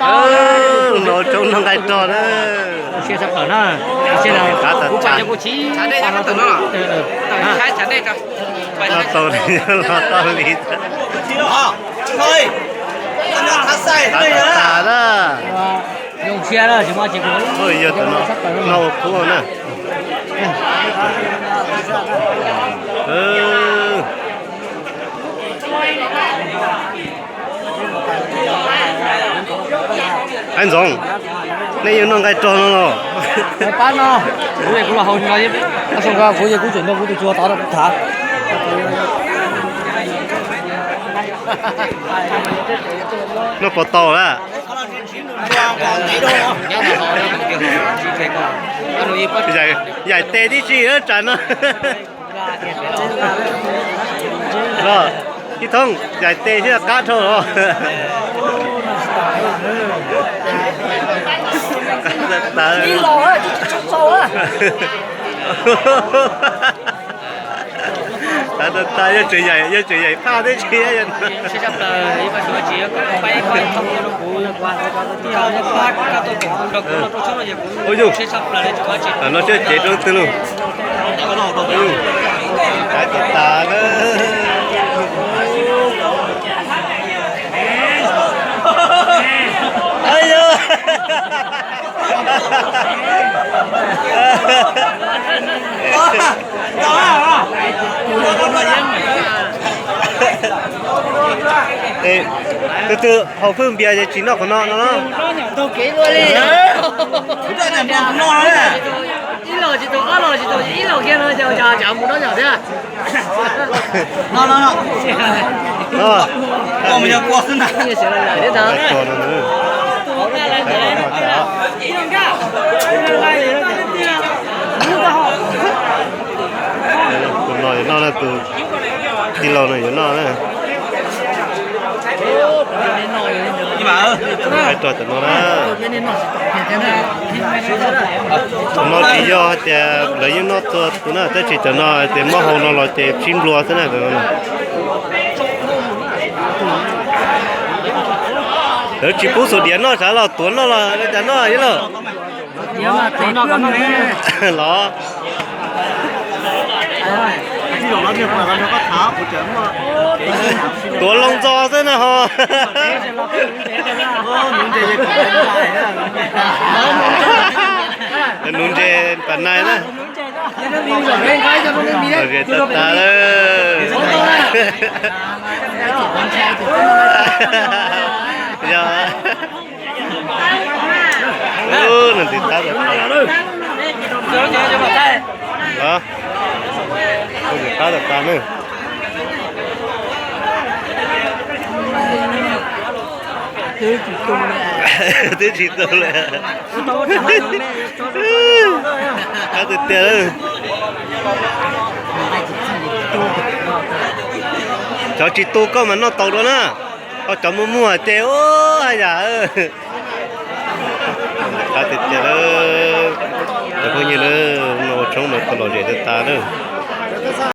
Los tsob noj nqaij rog na. Qab tas tas. Noj tau los tau li. Qab tas tas na. Yog tus no, noj ua qub na. Aib Ntxoov, nej yuav noj nqaij rog no los? Pab no, kuv los hauv no, kuv kuv tseem nrog kuv tus tsuag tod rau kuv tham. Noj puas tau lawm? Yaim tes tib si tsam no. Los, Ib Thoob, yaim tes thiaj qab dhau los. Qab tas tas. Qab tas tas, yog tseem yaim, yog tseem yaim phaj tib si. Ua yug, no siab cev rau twg lug. Qab tas tas na. Tus twg haus hwj npias ces tsis noj qhov no no. Tus no yuav noj na, tus tij laug no yuav noj na. Rog tam no na. Tam no tsis yog hais tias lawv yeej noj txhua tus na, tab sis tam no hais tias muab hau no los ces sib nplua xwb na. Lawv tsis pub xuas diav noj, xav los tuav noj los cas noj ib los. Los. Tuav loo ntxo xwb na ho. Nuv ntses pam nais na. Lom zem tas tas lawm. Yog. Nws tiv tab tas tas. Tab tas tas na. Twb tsis tu lawm. Qab tiag tiag. Cov tsis tu koj mas noj tau dua na. Ho cov muaj muag ces ua haj yam. Qab tiag tiag. Cov phooj ywg na, no ua tshoob mas tau lom zem tas tas na.